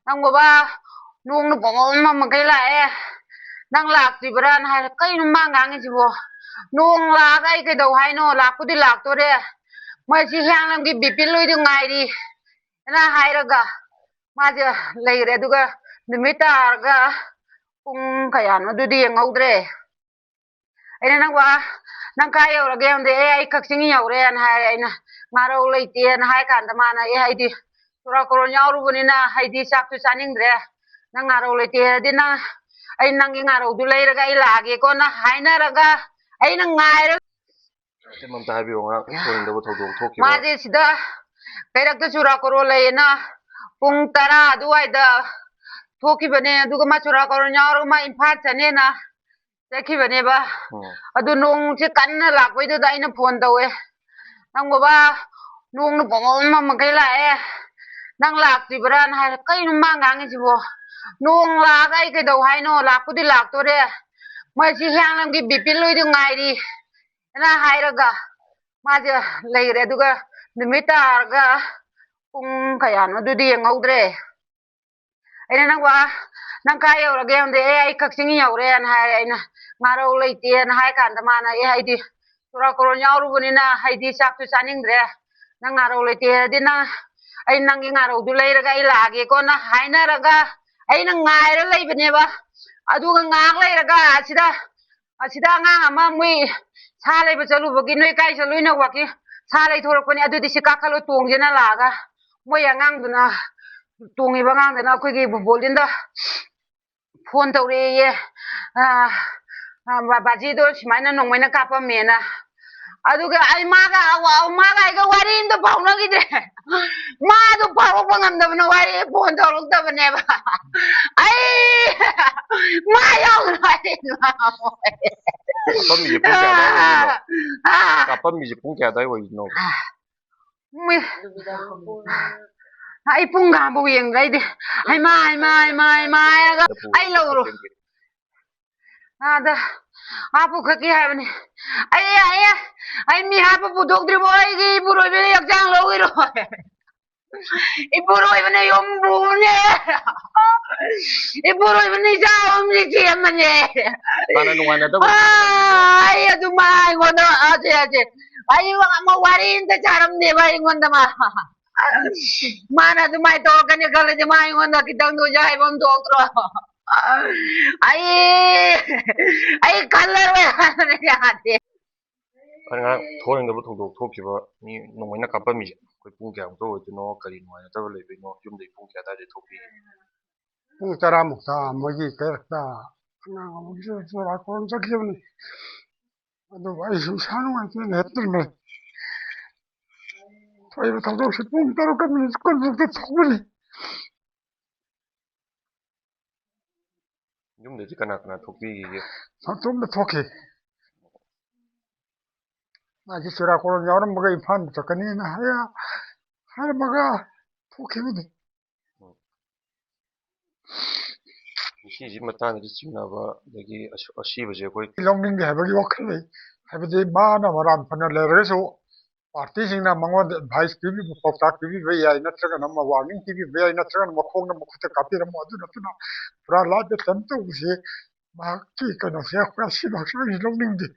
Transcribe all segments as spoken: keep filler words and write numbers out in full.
"ꯅꯪ ꯕꯕꯥ, ꯅꯣꯡꯅ ꯄꯨꯡꯃꯝ ꯃꯝꯃꯈꯩ ꯂꯥꯛꯑꯦ, ꯅꯪ ꯂꯥꯛꯇ꯭ꯔꯤꯕ꯭ꯔꯥꯅ?" ꯍꯥꯏꯔꯦ꯫ "ꯀꯩꯅꯣ ꯃꯥ ꯉꯥꯡꯉꯤꯁꯤꯕꯣ? ꯅꯣꯡ ꯂꯥꯛꯑꯒ ꯑꯩ ꯀꯩꯗꯧ ꯍꯥꯏꯅꯣ? ꯂꯥꯛꯄꯨꯗꯤ ꯂꯥꯛꯇꯣꯔꯦ, ꯃꯣꯏꯁꯤ ꯍꯤꯌꯥꯡꯂꯝꯒꯤ ꯕꯤꯄꯤꯟ ꯍꯣꯏꯗꯨ ꯉꯥꯏꯔꯤ" ꯍꯥꯏꯅ ꯍꯥꯏꯔꯒ ꯃꯥꯁꯦ ꯂꯩꯈ꯭ꯔꯦ꯫ ꯑꯗꯨꯒ ꯅꯨꯃꯤꯠ ꯇꯥꯔꯒ ꯄꯨꯡ ꯀꯌꯥꯅꯣ ꯑꯗꯨꯗꯤ ꯌꯦꯡꯍꯧꯗ꯭ꯔꯦ꯫ ꯑꯩꯅ, "ꯅꯪ ꯋꯥ, ꯅꯪ ꯀꯥꯏ ꯌꯧꯔꯒꯦ?" ꯍꯪꯗꯦ꯫ "ꯑꯦ, ꯑꯩ ꯀꯛꯆꯤꯡ ꯌꯧꯔꯦꯅ" ꯍꯥꯏꯔꯦ꯫ ꯑꯩꯅ, "ꯉꯥꯔꯧ ꯂꯩꯇꯦꯅ" ꯍꯥꯏ ꯀꯥꯟꯗ ꯃꯥꯅ, "ꯑꯦ, ꯑꯩꯗꯤ ꯆꯨꯔꯥꯀꯣꯔꯣꯟ ꯌꯥꯎꯔꯨꯕꯅꯤꯅ ꯑꯩꯗꯤ ꯆꯥꯛꯁꯨ ꯆꯥꯅꯤꯡꯗ꯭ꯔꯦ, ꯅꯪ ꯉꯥꯔꯧ ꯂꯩꯇꯦ ꯍꯥꯏꯔꯗꯤ ꯅꯪ, ꯑꯩ ꯅꯪꯒꯤ ꯉꯥꯔꯧꯗꯨ ꯂꯩꯔꯒ ꯑꯩ ꯂꯥꯛꯑꯒꯦꯀꯣꯅ" ꯍꯥꯏꯅꯔꯒ ꯑꯩꯅ ꯉꯥꯏꯔ ꯃꯇꯦꯛ ꯑꯝꯇ ꯍꯥꯏꯕꯤꯌꯨ, ꯉꯔꯥꯡ ꯊꯣꯏꯗꯕ ꯊꯧꯗꯣꯛ ꯊꯣꯛꯈꯤꯕ꯫ ꯃꯥꯁꯦ ꯁꯤꯗ ꯀꯩꯔꯛꯇ ꯆꯨꯔꯥꯀꯣꯔꯣꯟ ꯂꯩꯌꯦꯅ ꯄꯨꯡ ꯇꯔꯥ ꯑꯗꯨꯋꯥꯏꯗ ꯊꯣꯛꯈꯤꯕꯅꯦ꯫ ꯑꯗꯨꯒ ꯃꯥ ꯆꯨꯔꯥꯀꯣꯔꯣꯟ ꯌꯥꯎꯔꯒ ꯃꯥ ꯏꯝꯐꯥꯜ ꯆꯠꯅꯦꯅ ꯆꯠꯈꯤꯕꯅꯦꯕ꯫ ꯎꯝ꯫ ꯑꯗꯨ ꯅꯣꯡꯁꯦ ꯀꯟꯅ ꯂꯥꯛꯄꯩꯗꯨꯗ ꯑꯩꯅ ꯐꯣꯟ ꯇꯧꯋꯦ, "ꯅꯪ ꯕꯕꯥ, ꯅꯣꯡꯅ ꯄꯨꯡꯃꯝ ꯃꯝꯃꯈꯩ ꯂꯥꯛꯑꯦ, ꯅꯪ ꯂꯥꯛꯇ꯭ꯔꯤꯕ꯭ꯔꯥꯅ" ꯍꯥꯏꯔꯦ꯫ "ꯀꯩꯅꯣ ꯃꯥ ꯉꯥꯡꯉꯤꯁꯤꯕꯣ? ꯅꯣꯡ ꯂꯥꯛꯑꯒ ꯑꯩ ꯀꯩꯗꯧ ꯍꯥꯏꯅꯣ? ꯂꯥꯛꯄꯨꯗꯤ ꯂꯥꯛꯇꯣꯔꯦ, ꯃꯣꯏꯁꯤ ꯍꯤꯌꯥꯡꯂꯝꯒꯤ ꯕꯤꯄꯤꯟ ꯍꯣꯏꯗꯨ ꯉꯥꯏꯔꯤ" ꯍꯥꯏꯅ ꯍꯥꯏꯔꯒ ꯃꯥꯁꯦ ꯂꯩꯔꯦ꯫ ꯑꯗꯨꯒ ꯅꯨꯃꯤꯠ ꯇꯥꯔꯒ ꯄꯨꯡ ꯀꯌꯥꯅꯣ ꯑꯗꯨꯗꯤ ꯌꯦꯡꯍꯧꯗ꯭ꯔꯦ꯫ ꯑꯩꯅ, "ꯅꯪ ꯋꯥ, ꯅꯪ ꯀꯥꯏ ꯌꯧꯔꯒꯦ?" ꯍꯪꯗꯦ꯫ "ꯑꯦ, ꯑꯩ ꯀꯛꯆꯤꯡ ꯌꯧꯔꯦꯅ" ꯍꯥꯏꯔꯦ꯫ ꯑꯩꯅ, "ꯉꯥꯔꯧ ꯂꯩꯇꯦꯅ" ꯍꯥꯏ ꯀꯥꯟꯗ ꯃꯥꯅ, "ꯑꯦ, ꯑꯩꯗꯤ ꯆꯨꯔꯥꯀꯣꯔꯣꯟ ꯌꯥꯎꯔꯨꯕꯅꯤꯅ ꯑꯩꯗꯤ ꯆꯥꯛꯁꯨ ꯆꯥꯅꯤꯡꯗ꯭ꯔꯦ, ꯅꯪ ꯉꯥꯔꯧ ꯂꯩꯇꯦ ꯍꯥꯏꯔꯗꯤ ꯅꯪ, ꯑꯩ ꯅꯪꯒꯤ ꯉꯥꯔꯧꯗꯨ ꯂꯩꯔꯒ ꯑꯩ ꯂꯥꯛꯑꯒꯦꯀꯣꯅ" ꯍꯥꯏꯅꯔꯒ ꯑꯩꯅ ꯉꯥꯏꯔ ꯂꯩꯕꯅꯦꯕ꯫ ꯑꯗꯨꯒ ꯉꯥꯏꯍꯥꯛ ꯂꯩꯔꯒ ꯑꯁꯤꯗ, ꯑꯁꯤꯗ ꯑꯉꯥꯡ ꯑꯃ ꯃꯣꯏ ꯁꯥ ꯂꯩꯕ ꯆꯠꯂꯨꯕꯒꯤ, "ꯅꯣꯏ ꯀꯥꯏ ꯆꯠꯂꯨꯏꯅꯣ?" "ꯋꯥꯛꯀꯤꯡ ꯁꯥ ꯂꯩꯊꯣꯔꯛꯄꯅꯤ", "ꯑꯗꯨꯗꯤ ꯁꯤ ꯀꯥꯈꯠꯂꯣ ꯇꯣꯡꯁꯦꯅ" ꯂꯥꯛꯑꯒ ꯃꯣꯏ ꯑꯉꯥꯡꯗꯨꯅ, ꯇꯣꯡꯉꯤꯕ ꯑꯉꯥꯡꯗꯨꯅ ꯑꯩꯈꯣꯏꯒꯤ ꯕꯣꯕꯣꯂꯤꯟꯗ ꯐꯣꯟ ꯇꯧꯔꯛꯑꯦꯌꯦ꯫ ꯑ, ꯑ, ꯕꯥ-, ꯕꯥꯖꯤꯗꯣ ꯁꯨꯃꯥꯏꯅ ꯅꯣꯡꯃꯩꯅ ꯀꯥꯞꯄꯝꯃꯦꯅ꯫ ꯑꯗꯨꯒ ꯑꯩ ꯃꯥꯒ, ꯑ, ꯃꯥꯒ ꯑꯩꯒ ꯋꯥꯔꯤ ꯑꯝꯇ ꯐꯥꯎꯅꯈꯤꯗ꯭ꯔꯦ꯫ ꯃꯥꯗꯣ ꯐꯥꯎꯔꯛꯄ ꯉꯝꯗꯕꯅ ꯋꯥꯔꯤ ꯐꯣꯟ ꯇꯧꯔꯛꯇꯕꯅꯦꯕ꯫ ꯑꯩ ꯃꯥ ꯌꯥꯎꯗꯅ ꯋꯥꯔꯤ ꯀꯥꯞꯄꯝꯃꯤꯁꯦ ꯄꯨꯡ ꯀꯌꯥ ꯑꯗꯥꯏ ꯑꯣꯏꯗꯣꯏꯅꯣ? ꯑꯥ꯫ ꯀꯥꯞꯄꯝꯃꯤꯁꯦ ꯄꯨꯡ ꯀꯌꯥ ꯑꯗꯥꯏ ꯑꯣꯏꯗꯣꯏꯅꯣ? ꯃꯣꯏ-, ꯑꯩ ꯄꯨꯡ ꯀꯥꯡꯕꯨ ꯌꯦꯡꯗ꯭ꯔꯦ ꯑꯩꯗꯤ꯫ "ꯍꯩꯃꯥ, ꯍꯩꯃꯥ, ꯍꯩꯃꯥ, ꯍꯩꯃꯥ" ꯍꯥꯏꯔꯒ, "ꯑꯩ ꯂꯧꯔꯣ꯫ ꯑꯥꯗ, ꯑꯥ ꯄꯨꯈꯠꯈꯤ ꯍꯥꯏꯕꯅꯤ꯫ ꯑꯩ, ꯑꯩ, ꯑꯩ ꯃꯤ ꯍꯥꯠꯄ ꯄꯨꯊꯣꯛꯇ꯭ꯔꯤꯕꯣ ꯑꯩꯒꯤ ꯏꯄꯨꯔꯣꯏꯕꯒꯤ ꯍꯛꯆꯥꯡ ꯂꯧꯈꯤꯔꯣ?" ꯏꯄꯨꯔꯣꯏꯕꯅ ꯌꯨꯝꯕꯨꯅꯦ꯫ ꯏꯄꯨꯔꯣꯏꯕꯅ ꯏꯆꯥ ꯑꯍꯨꯝꯁꯤ ꯆꯦꯟꯕꯅꯦ꯫ ꯍꯥꯟꯅ ꯅꯨꯡꯉꯥꯏꯅꯗꯕ ꯑꯥ, ꯑꯩ ꯑꯗꯨꯃꯥꯏ ꯑꯩꯉꯣꯟꯗ ꯑꯁꯦ ꯑꯁꯦ ꯑꯩ ꯑꯃ ꯋꯥꯔꯤ ꯑꯝꯇ ꯁꯥꯔꯝꯗꯦꯕ ꯑꯩꯉꯣꯟꯗ ꯃꯥ꯫ ꯃꯥꯅ ꯑꯗꯨꯃꯥꯏꯅ ꯇꯧꯔꯛꯀꯅꯤ ꯈꯜꯂꯗꯤ ꯃꯥ ꯑꯩꯉꯣꯟꯗ ꯈꯤꯇꯪꯗ ꯑꯣꯏꯁꯨ ꯍꯥꯏꯕ ꯑꯃ ꯊꯣꯛꯇ꯭ꯔꯣ? ꯑꯩ ꯑꯩ ꯈꯜꯂꯔꯣꯏ ꯍꯥꯏꯕꯅꯦ ꯌꯥꯗꯦ꯫ ꯑꯩ ꯉꯔꯥꯡ ꯊꯣꯛꯅꯤꯡꯗꯕ ꯊꯧꯗꯣꯛ ꯊꯣꯛꯈꯤꯕ ꯃꯤ ꯅꯣꯡꯃꯩꯅ ꯀꯥꯞꯄꯝꯃꯤꯁꯦ ꯑꯩꯈꯣꯏ ꯄꯨꯡ ꯀꯌꯥꯃꯨꯛꯇ ꯑꯣꯏꯗꯣꯏꯅꯣ, ꯀꯔꯤ ꯅꯨꯡꯉꯥꯏꯅꯗꯕ ꯂꯩꯕꯩꯅꯣ, ꯌꯨꯝꯗꯒꯤ ꯄꯨꯡ ꯀꯌꯥ ꯑꯗꯥꯏꯗ ꯊꯣꯛꯄꯤꯒꯦ? ꯄꯨꯡ ꯇꯔꯥꯃꯨꯛꯇ ꯃꯣꯏꯒꯤ ꯀꯩꯔꯛꯇ ꯑꯉꯥꯡ ꯑꯃꯁꯨ ꯆꯨꯔꯥꯀꯣꯔꯣꯟ ꯆꯠꯈꯤꯕꯅꯤ꯫ ꯑꯗꯨꯕꯨ ꯑꯩꯁꯨ ꯏꯁꯥ ꯅꯨꯡꯉꯥꯏꯇꯦꯅ ꯍꯦꯛ ꯇꯨꯝꯃꯦ꯫ ꯊꯣꯛꯏꯕ ꯊꯧꯗꯣꯛꯁꯤ ꯄꯨꯡ ꯇꯔꯨꯛꯀ ꯃꯤꯅꯤꯠ ꯀꯨꯟꯃꯨꯛꯇ ꯊꯣꯛꯄꯅꯤ꯫ ꯌꯨꯝꯗꯗꯤ ꯀꯅꯥ ꯀꯅꯥ ꯊꯣꯛꯄꯤꯈꯤꯒꯦ? ꯃꯇꯣꯝꯗ ꯊꯣꯛꯈꯤ꯫ ꯃꯥꯁꯤ ꯆꯨꯔꯥꯀꯣꯔꯣꯟ ꯌꯥꯎꯔꯝꯕꯒ ꯏꯝꯐꯥꯜꯗ ꯆꯠꯀꯅꯤꯅ ꯍꯥꯏꯔ-, ꯍꯥꯏꯔꯝꯃꯒ ꯊꯣꯛꯈꯤꯕꯅꯤ꯫ ꯎꯝ꯫ ꯁꯤꯁꯤ ꯃꯇꯥꯡꯗ ꯆꯤꯡꯅꯕ ꯑꯗꯒꯤ ꯑꯁ-, ꯑꯁꯤꯕꯁꯦ ꯑꯩꯈꯣꯏ ꯂꯧꯅꯤꯡꯗꯦ ꯍꯥꯏꯕꯒꯤ ꯋꯥꯈꯜ ꯂꯩ꯫ ꯍꯥꯏꯕꯗꯤ ꯃꯥꯅ ꯃꯔꯥꯟ ꯐꯅ ꯂꯩꯔꯒꯁꯨ ꯄꯥꯔꯇꯤꯁꯤꯡꯅ ꯃꯉꯣꯟꯗ ꯑꯦꯗꯚꯥꯏꯁ ꯄꯤꯕꯤꯕ, ꯄꯥꯎꯇꯥꯛ ꯄꯤꯕꯤꯕ ꯌꯥꯏ, ꯅꯠꯇ꯭ꯔꯒꯅ ꯑꯃ ꯋꯥꯔꯅꯤꯡ ꯄꯤꯕꯤꯕ ꯌꯥꯏ, ꯅꯠꯇ꯭ꯔꯒꯅ ꯃꯈꯣꯡꯗ ꯃꯈꯨꯠꯇ ꯀꯥꯞꯄꯤꯔꯝꯃꯣ꯫ ꯑꯗꯨ ꯅꯠꯇꯅ ꯄꯨꯔꯥ ꯂꯥꯏꯐ ꯑꯦꯇꯦꯝ ꯇꯧꯕꯁꯦ ꯃꯍꯥꯛꯀꯤ ꯀꯩꯅꯣꯁꯦ ꯑꯩꯈꯣꯏ ꯑꯁꯤꯕ ꯍꯛꯆꯥꯡꯁꯤ ꯂꯧꯅꯤꯡꯗꯦ꯫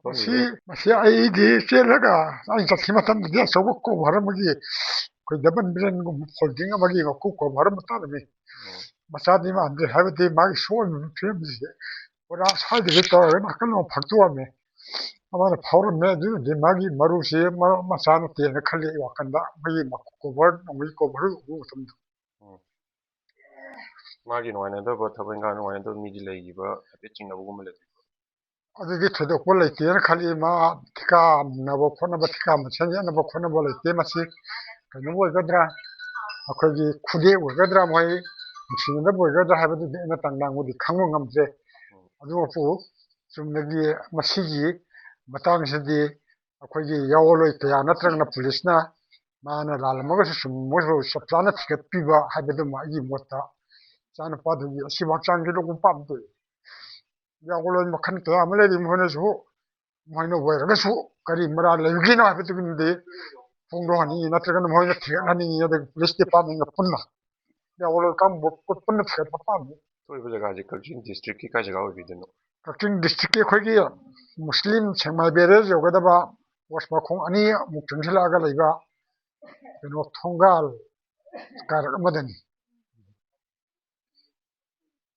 ꯃꯁꯤ, ꯀꯥꯞꯄꯝꯃꯤꯕ ꯃꯁꯤ ꯑꯩꯗꯤ ꯆꯦꯜꯂꯒ ꯑꯩ ꯆꯠꯈꯤ ꯃꯇꯝꯗꯗꯤ ꯑꯆꯧꯕ ꯀꯣꯚꯔ ꯑꯃꯒꯤ ꯑꯩꯈꯣꯏ ꯗꯕꯜ ꯕ꯭ꯔꯦꯟꯒꯨꯝꯕ ꯐꯣꯜꯗꯤꯡ ꯑꯃꯒꯤ ꯃꯀꯨ ꯀꯣꯚꯔ ꯑꯃ ꯇꯥꯔꯝꯃꯤ꯫ ꯎꯝ꯫ ꯃꯆꯥꯗꯤ ꯃꯥꯟꯗꯦ, ꯍꯥꯏꯕꯗꯤ ꯃꯥꯒꯤ ꯁꯣꯛꯂꯤꯕ ꯐꯤꯕꯝꯁꯤꯗꯤ ꯄꯨꯔꯥ ꯁ꯭ꯋꯥꯏꯗꯒꯤ ꯇꯧꯔꯒ ꯅꯥꯀꯟ ꯑꯃ ꯐꯥꯛꯇꯣꯛꯑꯝꯃꯦ꯫ ꯑꯃꯅ ꯐꯥꯎꯔꯝꯃꯦ꯫ ꯑꯗꯨꯅꯗꯤ ꯃꯥꯒꯤ ꯃꯔꯨꯁꯤ ꯃꯔꯨ ꯃꯆꯥ ꯅꯠꯇꯦꯅ ꯈꯜꯂꯤ ꯑꯩ ꯋꯥꯈꯜꯗ, ꯃꯣꯏꯒꯤ ꯃꯀꯨ ꯀꯣꯚꯔ, ꯅꯣꯡꯃꯩ ꯀꯣꯚꯔ ꯎꯕ ꯃꯇꯝꯗ꯫ ꯎꯝ꯫ ꯃꯥꯒꯤ ꯅꯨꯡꯉꯥꯏꯅꯗꯕ, ꯊꯕꯛ ꯏꯪꯈꯥꯡ ꯅꯨꯡꯉꯥꯏꯅꯗꯕ ꯃꯤꯗꯤ ꯂꯩꯈꯤꯕ, ꯍꯥꯏꯐꯦꯠ ꯆꯤꯡꯅꯕꯒꯨꯝꯕ ꯂꯩꯕꯤꯕ꯭ꯔꯣ? ꯑꯗꯨꯗꯤ ꯊꯣꯏꯗꯣꯛꯄ ꯂꯩꯇꯦꯅ ꯈꯜꯂꯤ꯫ ꯃꯥ ꯊꯤꯀꯥ ꯃꯨꯟꯅꯕ ꯈꯣꯠꯅꯕ, ꯊꯤꯀꯥ ꯃꯁꯦꯟ ꯌꯦꯠꯅꯕ ꯈꯣꯠꯅꯕ ꯂꯩꯇꯦ꯫ ꯃꯁꯤ ꯀꯩꯅꯣ ꯑꯣꯏꯒꯗ꯭ꯔꯥ, ꯑꯩꯈꯣꯏꯒꯤ ꯈꯨꯗꯦ ꯑꯣꯏꯒꯗ꯭ꯔꯥ, ꯃꯣꯏ ꯅꯨꯡꯁꯤꯅꯗꯕ ꯑꯣꯏꯒꯗ꯭ꯔꯥ ꯍꯥꯏꯕꯗꯨꯗꯤ ꯑꯩꯅ ꯇꯥꯡ ꯇꯥꯡꯕꯨꯗꯤ ꯈꯪꯕ ꯉꯝꯗ꯭ꯔꯦ꯫ ꯑꯗꯨꯕꯨ ꯆꯨꯝꯅꯒꯤ ꯃꯁꯤꯒꯤ ꯃꯇꯥꯡꯁꯤꯗꯤ ꯑꯩꯈꯣꯏꯒꯤ ꯌꯥꯑꯣꯟꯂꯣꯏ ꯀꯌꯥ ꯅꯠꯇ꯭ꯔꯒꯅ ꯄꯨꯂꯤꯁꯅ ꯃꯥꯅ ꯂꯥꯜꯂꯝꯃꯒꯁꯨ ꯆꯨꯝꯃꯒꯁꯨ ꯆꯞ ꯆꯥꯅ ꯊꯤꯒꯠꯄꯤꯕ ꯍꯥꯏꯕꯗꯨꯃ ꯑꯩꯒꯤ ꯃꯣꯠꯇ ꯏꯆꯥꯅꯨꯄꯥꯗꯨꯒꯤ ꯑꯁꯤꯕ ꯍꯛꯆꯥꯡꯁꯤ ꯂꯧꯕ ꯄꯥꯝꯗꯦ꯫ ꯌꯥꯑꯣꯟꯂꯣꯏ ꯃꯈꯜ ꯀꯌꯥ ꯑꯃ ꯂꯩꯔꯤ, ꯃꯈꯣꯏꯅꯁꯨ ꯃꯣꯏꯅ ꯑꯣꯏꯔꯒꯁꯨ ꯀꯔꯤ ꯃꯔꯥꯜ ꯂꯩꯕꯒꯤꯅꯣ ꯍꯥꯏꯕꯗꯨꯒꯤꯗꯤ ꯐꯣꯡꯗꯣꯛꯍꯟꯅꯤꯡꯉꯤ, ꯅꯠꯇ꯭ꯔꯒꯅ ꯃꯈꯣꯏꯅ ꯊꯤꯒꯠꯍꯟꯅꯤꯡꯉꯤ, ꯑꯗꯒꯤ police department ꯄꯨꯟꯅ, ꯌꯥꯋꯣꯜ ꯀꯥꯡꯕꯨ ꯄꯨꯟꯅ ꯊꯤꯒꯠꯄ ꯄꯥꯝꯃꯤ꯫ ꯊꯣꯛꯏꯕ ꯖꯒꯥꯁꯦ ꯀꯛꯆꯤꯡ district ꯀꯤ ꯀꯥꯏ ꯖꯒꯥ ꯑꯣꯏꯕꯤꯗꯣꯏꯅꯣ? ꯀꯛꯆꯤꯡ district ꯀꯤ ꯑꯩꯈꯣꯏꯒꯤ ꯃꯨꯁꯂꯤꯝ ꯁꯦꯛꯃꯥꯏ barrage ꯌꯧꯒꯗꯕ post ꯃꯈꯣꯡ ꯑꯅꯤ ꯑꯃꯨꯛ ꯆꯪꯁꯤꯜꯂꯛꯑꯒ ꯂꯩꯕ ꯀꯩꯅꯣ ꯊꯣꯡꯒꯥꯜ ꯀꯥꯔꯛ ꯑꯃꯗꯅꯤ꯫